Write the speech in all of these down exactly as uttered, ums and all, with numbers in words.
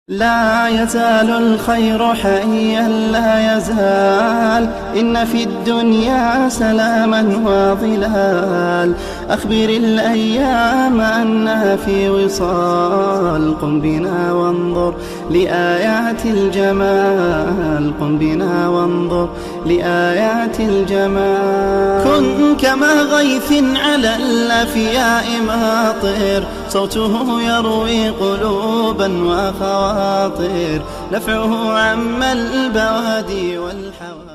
لا يزال الخير حيا لا يزال، إن في الدنيا سلاما وظلال. أخبر الأيام أنها في وصال، قم بنا وانظر لآيات الجمال، قم بنا وانظر لآيات الجمال. كن كما غيث على الأفياء ماطر، صوته يروي قلوبا وخواطر، نفعه عم البوادي والحواضر.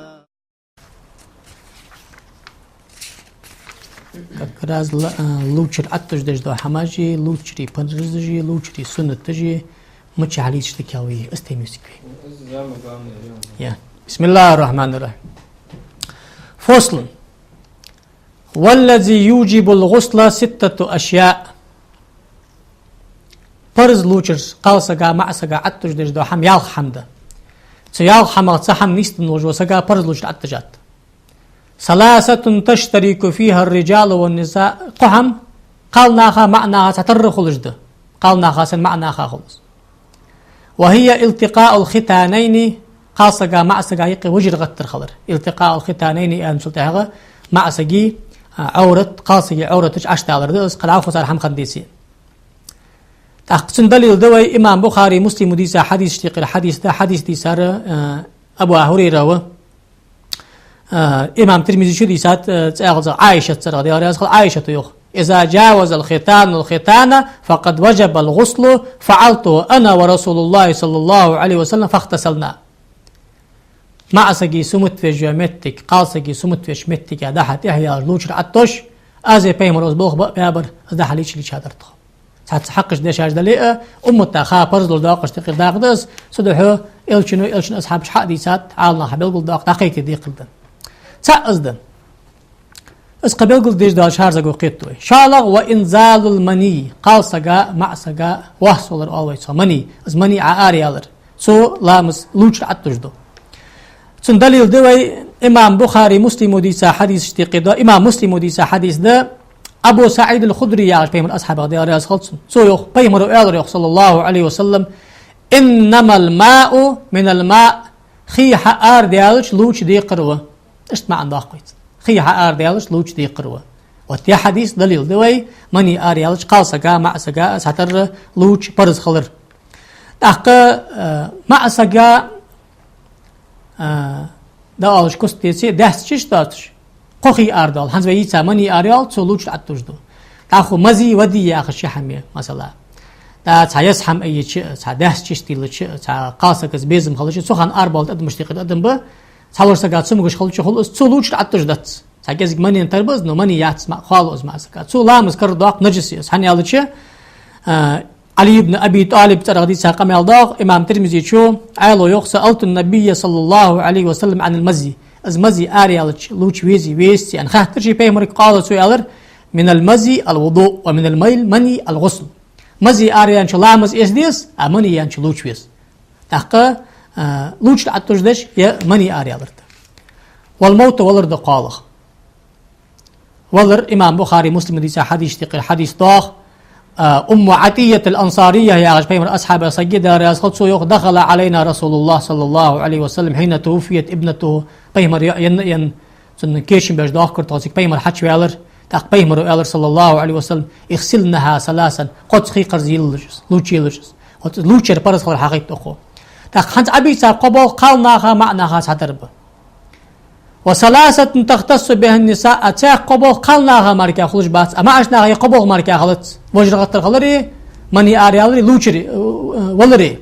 Как раз ла-, а, лувчар аттаж деш да хӀамажи, лувчари парзажи, лувчари суннатажи, мача хьалийцаш да кялви, астемисикви. Я. بسم الله الرحمن الرحيم. فصل. والذي يوجب الغسل ستة أشياء. Парз лувчар кхалсага, маӀасага аттаж деш да хӀама ялх хӀама да. Цу ялх хӀамах цхьа хӀама нийсденна волаш вола сага парз лувчар аттаж да. ثلاثة تشترك فيها الرجال والنساء. Кхо хӀама кхалнаха, маӀанаха цхьатарра хулаш да. Кхалнаха санна маӀанаха хулаш. وهي التقاء الختانين, кхалсага, маӀасага юкъе вижар гӀаттар хилар. التقاء الختانين аьнначул тӀехьагӀа маӀасаги, а, Ӏоврат, кхалсаги Ӏовраташ Ӏаш далар да, из кхы дӀахо цар хӀама хинна деце. ТӀаккха цун далил да вай имам Бухари, Муслима дийца хьадисашта юкъера хьадис да, хьадис дийцар, а, Абу Хурайра ва. А, имам Тирмизе чу дийцад, а, цӀагӀа Ӏайшатагара, Даьла раьза хилва, Ӏайшата йоах: إذا جاوز الختان الختان فقد وجب الغسل، فعلته أنا ورسول الله صلى الله عليه وسلم فاغتسلنا. МаӀасаги сумат веш йола моттиг кхалсаги сумат веш моттига дӀа-хьа тӀехьа ялаш лувчар аттош, аз а Пайхамара из болх баь а баьбар, из дӀа-хьа лийча а лийчадар тхо. Цхьацца хьакъ дешаш дале а, уммата ха парз луш доакъашта юкъера дакъа да из, цудухьа Элчано, Элчан асхьабаша хьа а дийцад, Ӏаламнаха белгалдоаккх, дӀакхайкаде декхар да. ЦаӀ из да. Из кхы белгалдеш дола шарзаго кхетаду вай. ШоллагӀа وإنزال المني, кхалсага, маӀасага вахсвалар оал вай цох, мани, из мани Ӏоараялар. Цо ламаз, лувчар аттаж да. Цун далил да вай имам Бухари, Муслима дийца хьадисашта юкъе да, имам Муслима дийца хьадис да, Абу СаӀид аль-Худри яхаш Пайхамара асхьабах, Даьла раьза хилва цунна. Цо йоах, Пайхамара аьлар йоах, صلى الله عليه وسلم: إنما الماء من الماء. Хий хьаарадаьлча лувча декхар ва. Иштта маӀан доаккх вай цун. Хий хьаарадаьлча лувча декхар ва. Вот ер хьадис далил да вай, мани араялча кхалсага, маӀасага цхьатарра лувча парз хилар. ТӀаккха, а, маӀасага, а, дӀаоалаш куст деце, даьсса чиш доацаш, кхо хий арадоал. ХӀанз вай йийца мани араяле, цо лувчар аттаж да. ДӀахо мази, вади яхаш ши хӀама я, масала. ДӀа цхьа еза хӀама айича, цхьа даьсса чиш диллача, цхьа кхалсагаца безам хилча, цу хана арабоалаш адамашта юкъера адам ба, цхьаволча сага цамогаш хилча хул из, цо лувчар аттаж дац. Цхьа кӀезига манена тара ба из, но мани яц, ма-, хоалу из маӀасага. Цо ламаз карадоаккх, нажас я из. ХӀана аьлча, а, Ӏали ибн Аби ТӀалиба цӀерагӀа дийца къамаьл доагӀа имам Тирмизе чу, Ӏаьлас йоах: سألت النبي صلى الله عليه وسلم عن المزي. Из мази араялча лувча везе, везац аьнна хаьттар ше Пайхамарга, قال, цо аьлар: من المزي الوضوء، ومن المني الغسل. Мази араяьннача ламаз эца деза, а мани яьннача лувча веза. ТӀаккха, а, лувчар аттаж деш, е мани араялар да. والموت, валар да кхоалагӀа. Валар, имам Бухари, Муслима дийца хьадисашта юкъера хьадис доагӀа, а, Умму Ӏатийят аль-Ансария яхаш Пайхамара асхьабех саг я, Даьла раьза хилва цунна, цо йоах: دخل علينا رسول الله صلى الله عليه وسلم حين توفيت ابنته. Пайхамар я-, енна, енна, цун кечам беш доахкар тхо цига, Пайхамар хьачуваьлар, тӀаккха Пайхамара аьлар, صلى الله عليه وسلم: اغسلنها ثلاثا, кхозза хий кхарза елалаш из, лувча елалаш из. Вот лувчар парз хилар хьахайт укхо. ТӀаккха хӀанз Ӏобийцар кхо болх кхалнаха, маӀанаха цхьатарра ба. وثلاثة تختص بها النساء, а цхьа кхо болх кхалнаха мара хулаш бац, а маӀача наха е кхо болх мара хилац. Вижар гӀаттар хилари, мани араялари, лувчари, э, э, валари.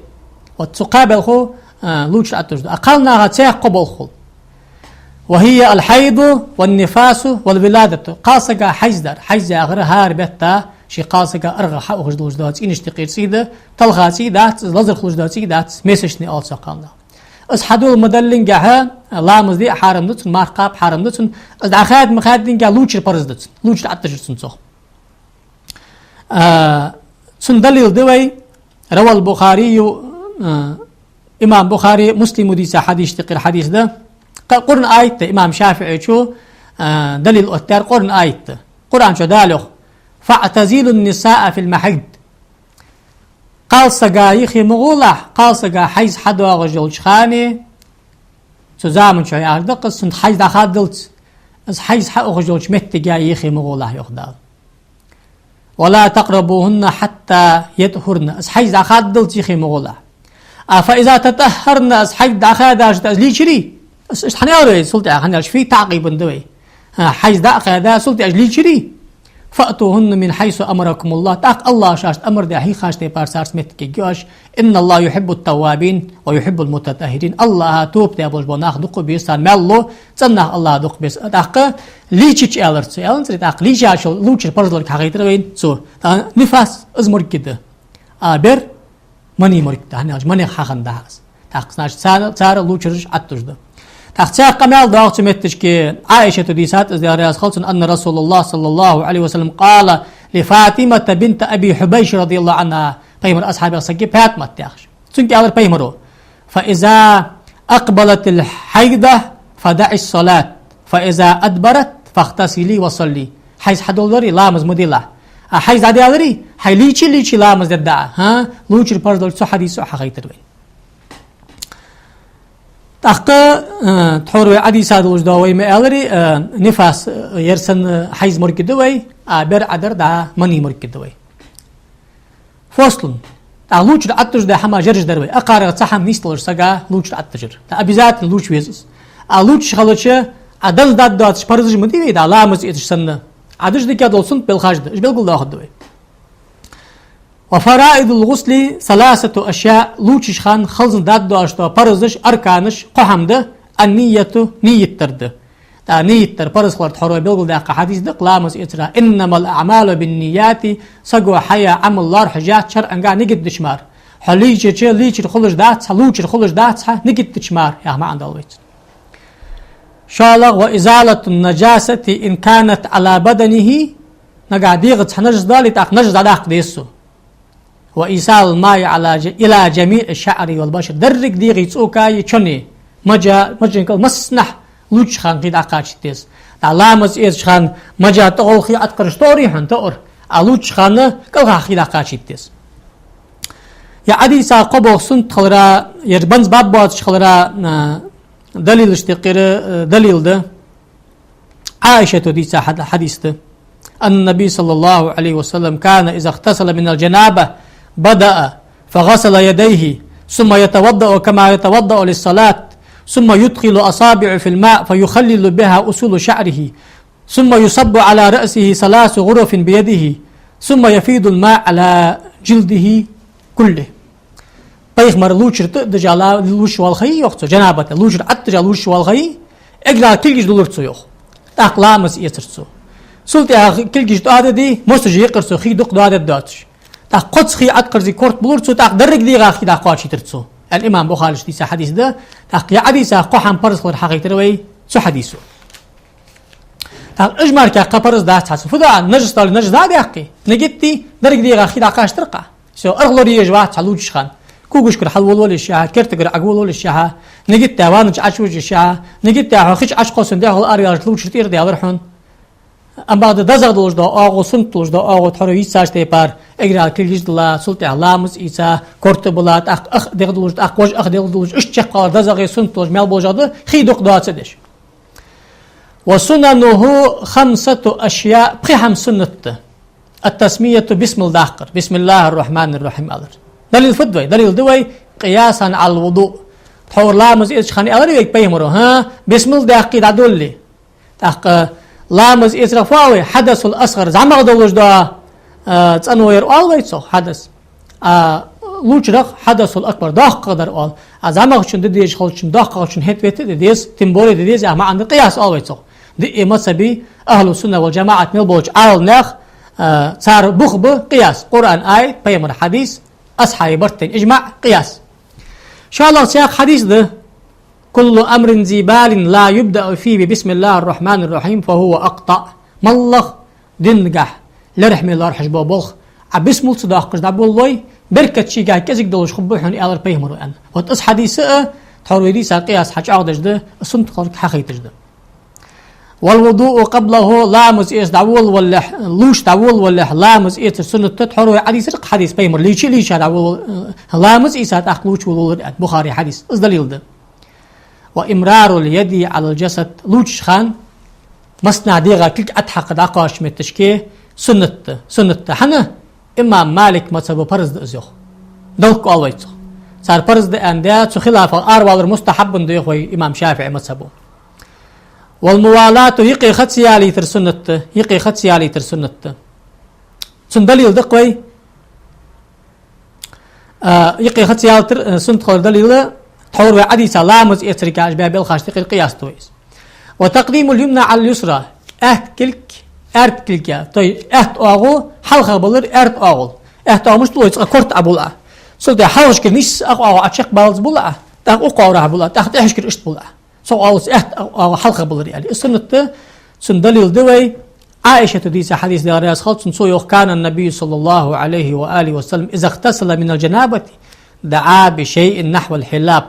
Вот цу кхаь балхо, э, лувчар аттаж да. А кхалнаха цхьа кхо болх хул. وهي الحيض والنفاس والولادة. Кхалсага хьайз дар. Хьайз яхар хӀара бетта ший кхалсага аргӀагӀа хьаухаш долаш дола цӀийнашта юкъера цӀий да, талха цӀий дац, лазар хулаш дола цӀий дац, месячный оал цох кхалнаха. Из хьадола ма даллингехьа, ламаз де а хьарам да цун, марха кхаба а хьарам да цун, из дӀахаьда ма хаьддингехьа, лувчар парз да цун, лувчар аттаж да цун цох. А, цун далил да вай, رواه البخاري, а, имам Бухари, Муслима дийца хьадисашта юкъера хьадис да, кхы Къуръан аят да, имам ШафиӀе чу, а, далил оттаяьр Къуръан аят да. Къуръан чу Дала йоах: فاعتزلوا النساء في المحيض. Кхалсага йихе ма гӀолахь, кхалсага хьайз хьадоагӀаш йолча хана, цу заман чу яхар да-кх из, цунна хьайз дӀахаддалца, из хьайз хьаухаш йолча меттиге йихе ма гӀолахь, йоах Дала. «ولا تقربوهن حتى يطهرن», из хьайз дӀахаддалца йихе ма гӀолахь. А, «فإذا تطهرن», из хьайз дӀахаьдача тӀа из лийчарий, из, из хьан аьлар вай, цул тӀехьа хьан аьлча, фи таӀкъибан да вай. А, хьайз дӀа а хаьда, цул тӀехьа из лийчарий, «فأتوهن من حيث أمركم الله», тӀаккха АллахӀа шоашта амар даь хьийхача тайпара царца меттиг кегиош, «إن الله يحب التوابين ويحب المتطهرين». АллахӀа тоба даь болаш бола нах дукха беза, царна маьл лу, цӀена нах АллахӀа дукха беза. ТӀаккха лийчача аьлар цо, аьланзар, тӀаккха лийчачул лувчар парз долга хьахайтар вайна цо. ТӀаккха нифас, из морг да. А бер мани морг да, хӀана аьлча манех хьахинна да из. ТӀаккха, значит, цар, цар лувчараш Ӏаттуш да. ТӀаккха цхьаькха къамаьл доагӀа цу метташка, Ӏаишата дийцад, из Даьла раьза хилва цунна, أن رسول الله صلى الله عليه وسلم قال لفاطمة بنت أبي حبيش رضي الله عنها. Пайхамара асхьабех саг я ПаьтӀамат яхаш. Цунга аьлар пайхамаро: «فإذا أقبلت الحيضة فدعي الصلاة، فإذا أدبرت فاغتسلي وصلي». Хьайз хьадоладари, ламаз ма делахь. А хьайз дӀадаьлари, хьай лийча-лийча ламаз дергда Ӏа. ХӀа? Лувчар парз долга цу хьадисо хьахайтар вайна. ТӀаккха, э, тхьовра вай Ӏодийца долаш да вай ма аьларий, э, нифас, э, ер санна хьайз морг да вай, а бер Ӏадар дӀа мани морг да вай. Фослун. ТӀаккха лувчар Ӏаттуш да хӀама жераш дар вай. Акхарах цхьа хӀама нийсдалар сага лувчар Ӏаттажар. ТӀаккха обязательно лувча веза из. А лувчаш хилча, Ӏа данза даргдоацаш парзаш ма дий вай, дӀа ламаз эцаш санна. Ӏа деш дикагӀа дола суннат белхаш да, уж белгалдоахаргда вай. «وفرائض الغسل ثلاثة أشياء», лувчача хана хиланза даргдоацаш дола парзаш, арканаш, кхо хӀама да, «النية», ният дар да. ТӀаккха ният дар парз хилар тхьовра вай белгалдаьккха хьадис да-кх ламаз эцара: «إنما الأعمال بالنيات», саго хьаяь Ӏамал лоархӀаш яц шарӀанга нигат дича мара. Хьо лийчача, лийчар хулаш дац хьа, лувчар хулаш дац хьа, нигат дича мара, яха маӀан да вайца. ШоллагӀа: «وإزالة النجاسة إن كانت على بدنه», нагахь дегӀаца хьа нажас дале, тӀаккха нажас дӀадаккха деза цо. «وإيصال الماء على ج-، إلى جميع الشعر والبشرة». Деррига дегӀа цӀокаи чони, мажа, мажан кӀал массанахьа лувчача хана хий дӀакхачийта деза. ТӀаккха ламаз эцача хана мажа тӀагӀолла хий Ӏоткъараш тоъарий хьона, тоъар. А лувчача хана кӀалхьа хий дӀакхачийта деза. Ер Ӏодийца кхо болх суннат хилара, ер банза баб боацаш хилара, а, далилаш тӀаккхира, а, далил да. Ӏаишата дийца хьад-, хьадис да. أن النبي صلى الله عليه وسلم كان إذا اغتسل من الجنابة بدأ فغسل يديه، ثم يتوضأ كما يتوضأ للصلاة، ثم يدخل أصابعه في الماء فيخلل بها أصول شعره، ثم يصب على رأسه ثلاث غرف بيده، ثم يفيض الماء على جلده كله. Пайхамар лувчар тӀа а дижа ла-, лувчаш валхай, йоах цо, жанабата, лувчар Ӏаттажа лувчаш валхай, эггара кулгаш дулар цо, йоах. ТӀаккха ламаз эцар цо. Цул тӀехьа кулгаш тӀададий, мосаш йийкъар цо, хий дукха доадаь доацаш. ТӀаккха кхозза хий Ӏоткъарзий корта булар цо, тӀаккха деррига дегӀа хий дӀакхачийтар цо. Аьнна имам Бухарис дийца хьадис да, тӀаккха ер Ӏодийца кхо хӀама парз хилар хьахайтар вай цу хьадисо. ТӀаккха уж мара кхы парз дац хьа цу. Фу да, нажас дале, нажас дӀа а даьккхе, нигат дий, деррига дегӀа хий дӀакхачийтар-кх. Всё, аргӀа лораеш вац хьа лувчача хана. Когашкара хьалволавале йиш я хьа, кертагара Ӏоволавале йиш я хьа, нигат даь ванна чу Ӏочувужа йиш я хьа, нигат даь хьо хи чу Ӏочукхоссаш дехьа араяьлча лувчар тӀера даьлар хьона. Амма бакъда дезагӀа долаш дола оагӀув, суннат долаш дола оагӀув тхьовра вай дийцача тайпара, эггара кулгаш дила, цул тӀехьа ламаз эца, корта була, тӀаккха ах дегӀ дуллаш, тӀаккха вож ах дегӀ дуллаш, уж чакхбалар дезагӀа, суннат долаш мел болаш да, хий дукха доаца деш. «وسننه خمسة أشياء», пхи хӀама суннат да. «التسمية», бисмилла даккхар, «بسم الله الرحمن الرحيم» алар. Далил фуд вай? Далил да вай: «قياسا على الوضوء». Тхьовра ламаз эцача хана аьлар вайга пайхамаро, хӀа, бисмилла даьккхе дӀадолале. ТӀаккха ламаз эцарах фу оал вай? «حدث الأصغر», зӀамагӀа долаш дола, а, цӀено яр оал вай цох, хьадас. А лувчарах «حدث الأكبر», доккхагӀдар оал. А зӀамагӀчун де дезаш хилча, доккхагӀчун хӀета-вета де деза, тем более де деза, яха маӀан да, къияс оал вай цох. Диъ мазхӀаба ахӀлу сунна вал жамаӀат мел болча Ӏаламнаьха, а, цар бух ба къияс. Къуръан аят, пайхамара хьадис, асхьабий барт тайна ижмаӀ, къияс. ШоллагӀа цхьаькха хьадис да: «كل أمر ذي بال لا يبدأ فيه ببسم الله الرحمن الرحيم فهو أقطع». МоллагӀа динагахь лерхӀаме лоархӀаш бола болх Ӏа бисмилла ца доаккхаш дӀаболалой, беркат шийгахь кӀезига долаш хургба хьона, аьлар пайхамаро, аьнна. Вот из хьадис а тхьовра вай дийца къияс хьачӀоагӀдеш да, суннат хиларга хьахайташ да. والوضوء قبله, ламаз эца дӀаволавалалехь, лувча дӀаволавалалехь, ламаз эцар суннат да, тхьовра вай Ӏодийцар кхы хьадис, пайхамар лийча, лийча дӀаволавала-, ламаз эца, тӀаккха лувча волавалар аьнна, Бухаре хьадис, из далил да. وإمرار اليد على الجسد, лувчача хана массанахьа дегӀа кулг ӀотӀахьакха дӀакхоачача метташка суннат да, суннат да. ХӀана? Имам Малик мазхӀабо парз да из йоах. Далкъа оал вай цох. Цар парз да аьнна да, цу хилафах аравалар мустахьаббун да йоах вай имам ШафиӀий мазхӀабо. والموالاة, юкъе ха ца ялийтар суннат да, юкъе ха ца ялийтар суннат да. Цун далил да-кх вай, а, юкъе ха ца ялийтар, а, суннат хилара далил, тхьовра вай Ӏодийца ламаз эцарга уж баь белхашта юкъера къияс да вай из. وتقديم اليمنى على اليسرى, аьтта кулг аьрда кулгага, то есть аьтта оагӀув хьалха балар аьрда оагӀув. Аьтта оагӀув мишта лой, цкъа корта Ӏобул Ӏа. Цул тӀехьа хьалхашкара нийсса ах оагӀув Ӏочакхбаллалца бул Ӏа, тӀаккха укх оагӀорахьа бул Ӏа, тӀаккха тӀехьашкара иштта бул Ӏа. Цу оагӀув, аьтта оагӀув хьалха балар аьле. Из суннат да, цун далил да вай Ӏаишата дийца хьадис, Даьла раьза хилва цунна, цо йоах: كان النبي صلى الله عليه وآله وسلم إذا اغتسل من الجنابة دعا بشيء نحو الحلاب.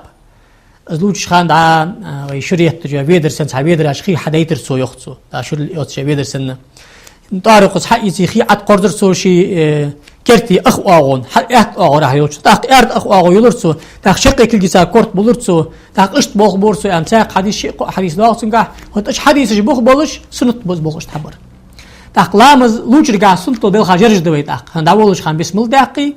Из лувчача хана дӀа, а, вай шура еттача ведар санна, цхьа ведараш хий хьадайтар цо, йоах цо. ДӀа шура йоацача ведар санна. ТӀоарах из хьаийца, хий ӀотӀакхорзар цо ший, э, керта ах оагӀон, хьа-, аьтта оагӀорахьа йолча. ТӀаккха аьрда ах оагӀув юлар цо, тӀаккха шаккхе кулгаца корта булар цо, тӀаккха иштта болх бора цо, аьнна, цхьаькха хьадис, ши-кхо хьадис доагӀа цунгахь, хӀаьта уж хьадисаш бух болаш, суннат ба из болх иштта хьабар. ТӀаккха ламаз лувчаргахь суннат дола белхаш ераш да вай тӀаккха. ХӀана, дӀаволалуча хана бисмилла даьккхе,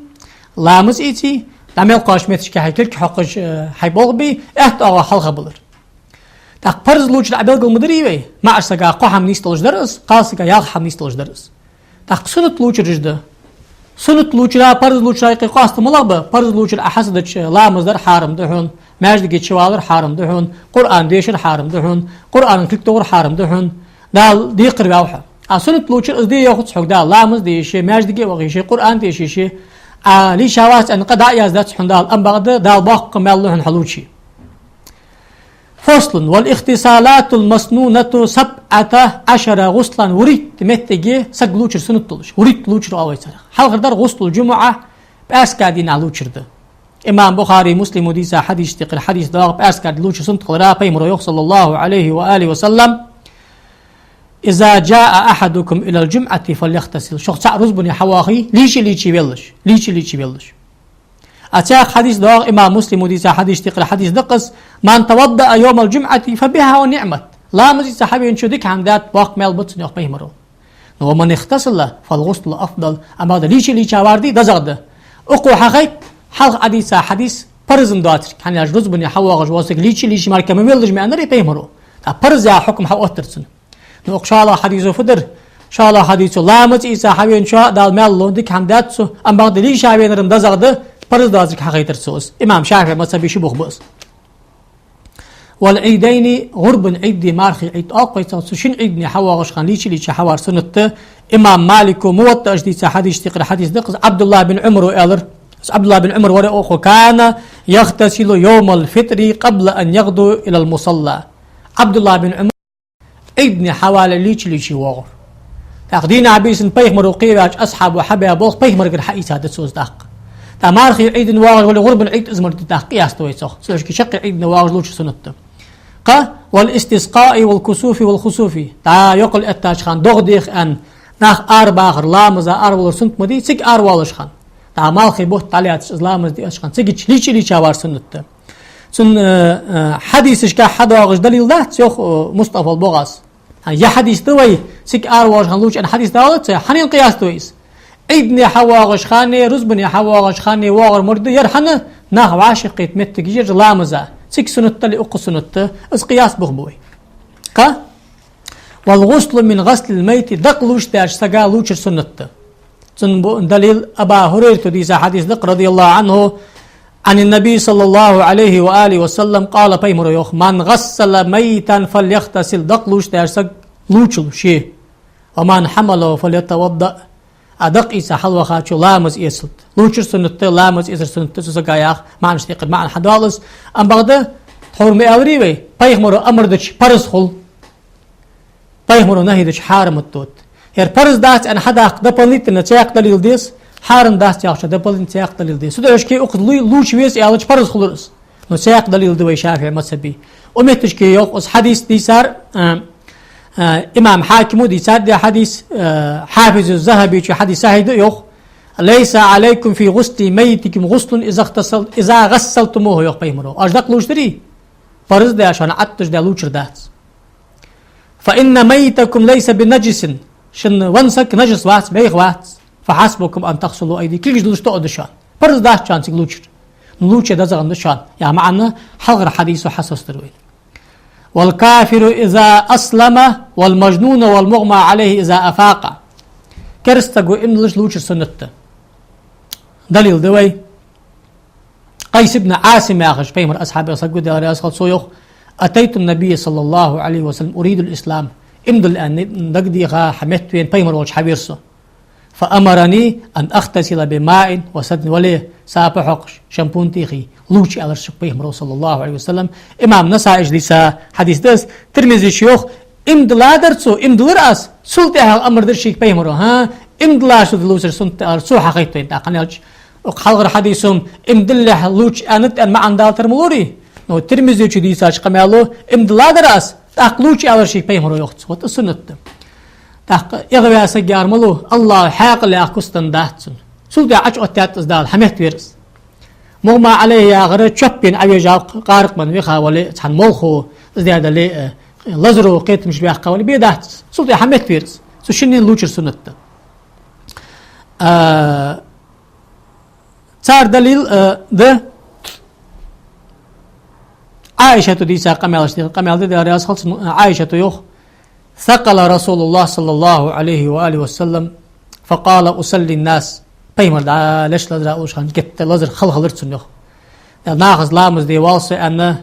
ламаз ийце, дӀа мел кхоачача метташка хьай кулг хьокхаш, э, хьай болх бе, аьтта оагӀув хьалха балар. ТӀаккха парз лувчар Ӏа белгал ма дарий вай, маӀача сага кхо хӀама нийса долаш дар из, кхалсага ялх хӀама нийса долаш дар из. ТӀаккха суннат лувчараш да. Суннат лувчара, парз лувчара юкъе къоастам малагӀа ба? Парз лувчар Ӏа хьасадача ламаз дар хьарам да хьона, маьждиге чувалар хьарам да хьона, Къуръан дешар хьарам да хьона, Къуръана кулг тохар хьарам да хьона, Дала декхар ваьв хьо. А суннат лувчар из де йоахац хьога Дала, ламаз де йиш я, маьждиге ваха йиш я, Къуръан деша йиш я. Ӏа лийчавац аьнна къа дӀа а яздац хьона Дала, амма бакъда Дала боккха маьл лу хьона хьо лувче. فصل: والاغتسالات المسنونة سبعة عشر غسلا, вурийтта моттиге саг лувчар суннат долаш. Вурийтта лувчар оал вай царех. Хьалхардар гӀуслул-джумуӀа, пӀаьраска дийнахьа лувчар да. Имам Бухаре, Муслимо дийца хьадисашта юкъера хьадис доагӀа пӀаьраска ди лувчар суннат хилара, пайхамаро йоах, صلى الله عليه وآله وسلم: إذا جاء أحدكم إلى الجمعة فليغتسل. Шух цаӀ рузбане хьавоагӀе, лийча-лийча веллаш, лийча-лийча веллаш. А цхьаькха хьадис доагӀа имам Муслимо дийца хьадисашта юкъера хьадис да-кх из: من توضأ يوم الجمعة فبها ونعمت. Ламаз ийца хьавеначо дика хӀама даьд, боккха маьл ба цунна, йоах пайхамаро. Но ومن اغتسل فالغسل أفضل. Амма бакъда лийча-лийчавар дий, дезагӀа да. Укхо хьахайт хьалха Ӏодийца хьадис парза доацилга, хӀана аьлча рузбане хьавоагӀаш вола саг лийча-лийча мара ма веллаш ма аьннарий пайхамаро. ТӀаккха парз яха хьукам хьаоттар цунна. Но укх шоллагӀча хьадисо фу дар? ШоллагӀча хьадисо: ламаз ийца хьавеначоа Дала маьл лу, дика хӀама даьд цо, амма бакъда лийча венар-м дезагӀа да, парз доацилга хьахайтар цо из. Имам ШафиӀий мазхӀабе ши бух ба из. والعيدين, гӀурбан Ӏид а, мархий Ӏид а оал-кх вай цох, цу шин Ӏидане хьавоагӀача хана лийча-лийча хьавар суннат да. Имам Малико Муваттаъ чу дийца хьадисашта юкъера хьадис да-кх из, Ӏабдуллахь бин Ӏумаро аьлар. Из Ӏабдуллахь бин Ӏумар вар, йоах, وكان يغتسل يوم الفطر قبل أن يغدو إلى المصلى. Ӏабдуллахь бин Ӏумар Ӏидане хьавалале лийча-лийча воагӀар. ТӀаккха дийнахьа-бийсанна пайхамаро кхеваьча асхьабо хьабаь болх пайхамарагара хьаийца да цо из тӀаккха. ТӀаккха мархий Ӏидане воагӀаш вале, гӀурбан Ӏид из мара да тӀаккха, къияс да вай цох. Цу хьокхе чаккхе Ӏидане воагӀаш лувчар суннат да. Кхы: والاستسقاء والكسوف والخسوف. ДӀа йокъал эттача хана догӀа деха аьнна, нах арабахар, ламаза аравалар суннат ма дий, цига аравоалача хана. ДӀа малхе бутт дӀалаьцача, из ламаз деча хана, цигача лийча-лийчавар суннат да. Цун, э, э, хьадисашка хьадоагӀаш далил дац, йоах, э, Мустафа ал-БугӀас. ХӀа, ер хьадис да вай, цига аравоагӀача хана лувча аьнна хьадис далац, хьанна къияс ду вай из? Ӏидане хьавоагӀача хана, рузбане хьавоагӀача хана воагӀар мара да, ер хӀана? Нах вӀашагӀкхета моттиг я ер ламаза. Цига суннат дале, укхо суннат да, из къияс бух ба вай. Кхы: والغسل من غسل الميت, дакъа лувчадаьча сага лувчар суннат да. Цун бу-, далил Абу Хурайрата дийца хьадис да-кх, رضي الله عنه, عن النبي صلى الله عليه وآله وسلم قال, пайхамаро йоах: من غسل ميتا فليغتسل, дакъа лувчадаьча саг лувчалва ше. ومن حمله فليتوضأ, а дакъа ийца хьалвахачо ламаз эцалда. Лувчар суннат да, ламаз эцар суннат да цу сага, яха маӀанашта юкъера маӀан хьадоал из. Амма бакъда, тхьовра ма аьларий вай, пайхамаро амар дича парз хул, пайхамаро нахьи дича хьарам да тот. Ер парз дац аьнна хьадаккха дополнительно цхьаькха далил деза, хьарам дац яхача дополнительно цхьаькха далил деза. Цу дешашка укхаза лу-, лувча веза аьлча, парз хулар из. Но цхьаькха далил да вай ШафиӀий мазхӀабе. Укх моттигашка йоах из хьадис дийцар, а, Э, имам Хьакима дийцад ер хьадис, э, Хьафиз ЗахӀабе хьадис сахьихь да йоах. «ليس عليكم في غسل ميتكم غسل إذا اغتسل-، إذا غسلتموه», йоах пайхамара. Оаш дакъа лувчадарий? Парз да шоана Ӏатташ да лувчар дац. «فإن ميتكم ليس بنجس», шун венна саг нажас вац, бӀеха вац. «فحسبكم أن تغسلوا أيديكم», кулгаш дуллаш тоъа да шоана. Парз дац шоана цига лувчар. Лувча дезагӀа да шоана. Ер маӀан хьалхарча хьадисо хьасостар вайна. «والكافر إذا أسلم والمجنون والمغمى عليه إذا أفاق». Керста саго иман диллача лувчар суннат да. Далил да вай. Къайс ибн Ӏасим яхаш, пайхамара асхьабех саг ва, Даьла раьза хилва цунна, йоах: «أتيت النبي صلى الله عليه وسلم أريد الإسلام». Иман дилла аьнна дагадеха, хьа метта вена пайхамар волча хьавера со. «فأمرني أن أغتسل بماء وسدر», вале, сапа хьокхаш, шампунь тӀехий, лувча аьлар сога пайхамара, صلى الله عليه وسلم. Имам Насаис дийца хьадис да из, Тирмизис йоах, иман дилладар цо, иман диллар аз, цул тӀехьагӀа амар дир шийга пайхамара, хӀа, иман диллача лувчар суннат да аьлар цо, хьахайтад вайна тӀаккха, хӀана аьлча укх хьалхарча хьадисо иман диллалехь лувча аьннад аьнна маӀан далийтар ма лорий. Но Тирмизечо дийцача къамаьло иман дилладар аз, тӀаккха лувча аьлар шийга пайхамара, йоах цо. Вот из суннат да. ТӀаккха эгӀаваь саг яр малув, АллахӀа хьаькъал яха куц денна дац цунна. Цул тӀехьагӀа Ӏочуоттадаьд из Дала, хьа метта вера из. «مغمى عليه» яхар чоппена Ӏовежа, гӀаракъ менна виха вале, цхьан молхо из даь дале, э, лазаро кхетамаш баьккха вале, бе дац из. Цул тӀехьагӀа хьа метта вера из. Цу шиннена лувчар суннат да. А, цар далил, э, да Ӏайшата дийца къамаьлаш, къамаьл да, Даьла раьза хилва цунна, Ӏайшата йоах: «ثقل رسول الله صلى الله عليه وآله وسلم فقال: أصلي الناس». Пайхамар дӀа леш лазар уллаш хана геттара лазар хала хилар цунна, йоах. Нахаца ламаз де воал со аьнна,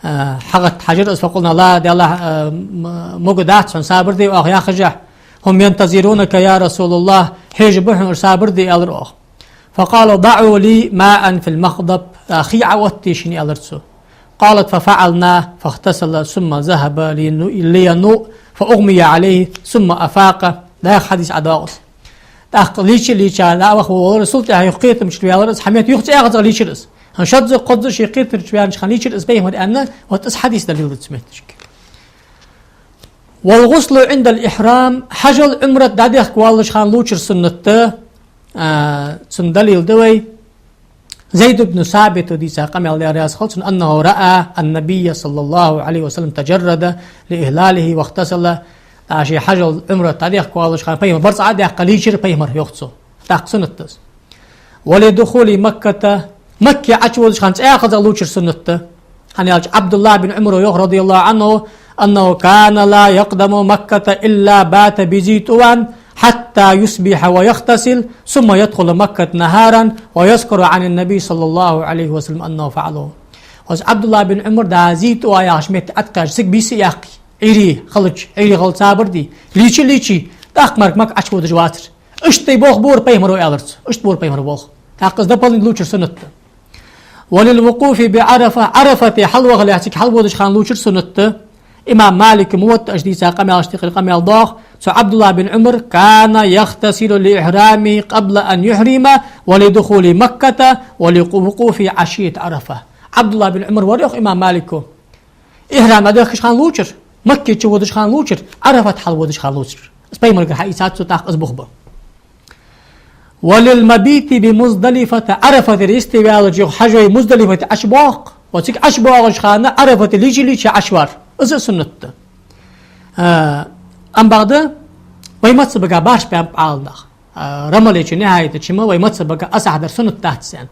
э, хьагӀатта хьажар из, «فقلنا: لا, Даьллахь, э, м-, могаргдац хьона, сабар де оаха», яхашехь: «هم ينتظرونك يا رسول الله, хьежаш ба хьона уж, сабар де», аьлар оаха. «فقال: ضعوا لي ماء في المخضب», а, хий Ӏоттае шийна, аьлар цо. «قالت: ففعلنا فاغتسل ثم ذهب لينو-، لينوء فأغمي عليه ثم أفاق». ДӀаьха хьадис ӀодоагӀа из. ТӀаккха лийча а лийча, дӀа а ваха волавелар, цул тӀехьагӀа юха кхетамчура ваьлар из, хьа метта юха цӀаькхаза лийчар из. ХӀанз шозза, кхозза ше кхетамчура ваьннача хана лийчар из пайхамар аьнна, вот из хьадис далил да цу метташка. «والغسل عند الإحرام», хьажол, Ӏумрат дӀадехка воаллача хана лувчар суннат да, а, цунна далил да вай. Зайд ибн Сабита дийца къамаьл, Даьла раьза хилва цунна: «أنه رأى النبي صلى الله عليه وسلم تجرد لإهلاله واغتسل». ТӀаккха ше хьажол, Ӏумрат дӀадехка воаллача хана пайхамар барзкъа Ӏодаьккха лийчар пайхамар, йоах цо. ТӀаккха суннат да из. «ولدخول مكة», Макка Ӏочуводача хана цӀаькхаза лувчар суннат да. ХӀана аьлча Ӏабдуллахь бин Ӏумара йоах, رضي الله عنه, «أنه كان لا يقدم مكة إلا بات بذي طوى حتى يصبح ويغتسل ثم يدخل مكة نهارا ويذكر عن النبي صلى الله عليه وسلم أنه فعله». Хоза Ӏабдуллахь бин Ӏумар дӀа Зи ТӀува яхача метте Ӏоткъаьча цига бийса а яьккхе, Ӏуйре хилча, Ӏуйре хила цабар де, лийча а лийче, тӀаккха мара Макка Ӏочуводаш вацар. Иштта бохабора пайхамара, аьлар цо. Иштта бора пайхамара болх. ТӀаккха из дополнительно лувчар суннат да. «وللوقوف بعرفة», Ӏарафате хьалвахалехь цига хьалводача хана лувчар суннат да. Имам Малика Муваттаъ чу дийца къамаьлашта юкъера къамаьл доагӀа цу Ӏабдуллахь бин Ӏумара: «كان يغتسل لإحرامه قبل أن يحرم ولدخول مكة ولوقوفه عشية عرفة». Ӏабдуллахь бин Ӏумар вар, йоах имам Малика, ихьрам дӀадехкача хана лувчар, Макка чуводача хана лувчар, Ӏарафате хьалводача хана лувчар. Из пайхамарагара хьаийцад цо, тӀаккха из бух ба. «وللمبيت بمزدلفة», Ӏарафатера йисте ваьлча юха хьажой Муздалифате ӀочубоагӀа, ва цига ӀочубоагӀача хана Ӏарафате лийча а лийча Ӏочувар. Из а суннат да. А, ам бакъда вай мазхӀабага башха баьннаб Ӏаламнаха. А, Рамалечо, Нихьаятачо ма вай мазхӀабага асахь дар суннат дац аьннад.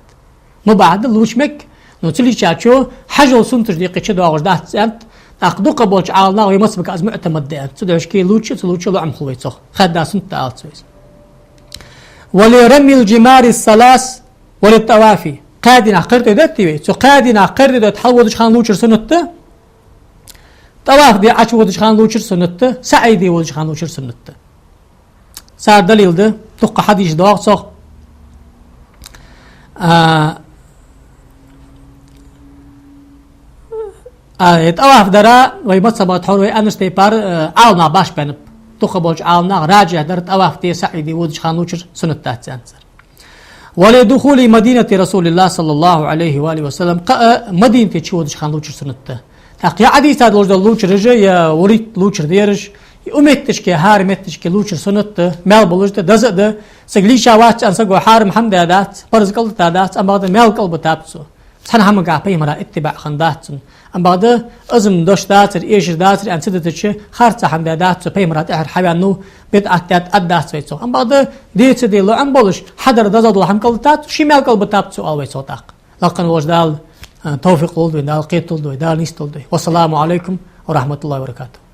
Мубахь да, лувча мег, но ца лийчачо хьажол суннаташ декъе чудоагӀаш дац аьннад. ТӀаккха дукхагӀболча Ӏаламнаха вай мазхӀабага из муӀтамад да аьннад. Цудухьа ше лувча а, ца лувча а лоӀам хул вай цох. Хаьдда суннат да алац вай из. «ولرمي الجمار الثلاث وللطواف». Кхаь дийнахьа кхердой детта вай. Цу кхаь дийнахьа кхердой детта хьалводача хана лувчар суннат да. ТӀаваф де Ӏочуводача хана лувчар суннат да. СаӀй де водача хана лувчар суннат да. Цар далил да, дукха хьадис доагӀа цох. А, а, э, тӀаваф дар вай мазхӀабага тхьовра вай аьннача тайпара, э, Ӏаламнаха башха баьннаб. ДукхагӀболча Ӏаламнаха раджихь дар тӀаваф де, саӀй де водача хана лувчар суннат дац аьннад цар. «ولدخول مدينة رسول الله صلى الله عليه وآله وسلم». Кхы а Мадинате чуводача хана лувчар суннат да. ТӀаккха е Ӏодийца долаш дола лувчараш, е вурийтта лувчар дераш, Укх метташка, хӀара метташка лувчар суннат да, маьл болаш да, деза да. Саг лийча вац аьнна саго хьарам хӀама даь дац, парз кӀалбита дац, амма бакъда маьл кӀалбитаб цо. Цхьан хӀамага пайхамара иттибаӀ хиннадац цун. Амма бакъда из-м дош дацар, эшар дацар аьнна ца дитача, харца хӀама даь дац цо, пайхамара тӀехьара хьаваьннав, бидӀат даьд, Ӏад дац вай цох. Амма бакъда дийца де лоӀам болаш, хьадар деза дола хӀама кӀалбитац цо, ший маьл кӀалбитаб цо, оал вай цох тӀаккха. Лакха волча Дала, а, товфикъ лулда вайна, Дала кхеталда вай, Дала нийсдолда вай. والسلام عليكم ورحمة الله وبركاته.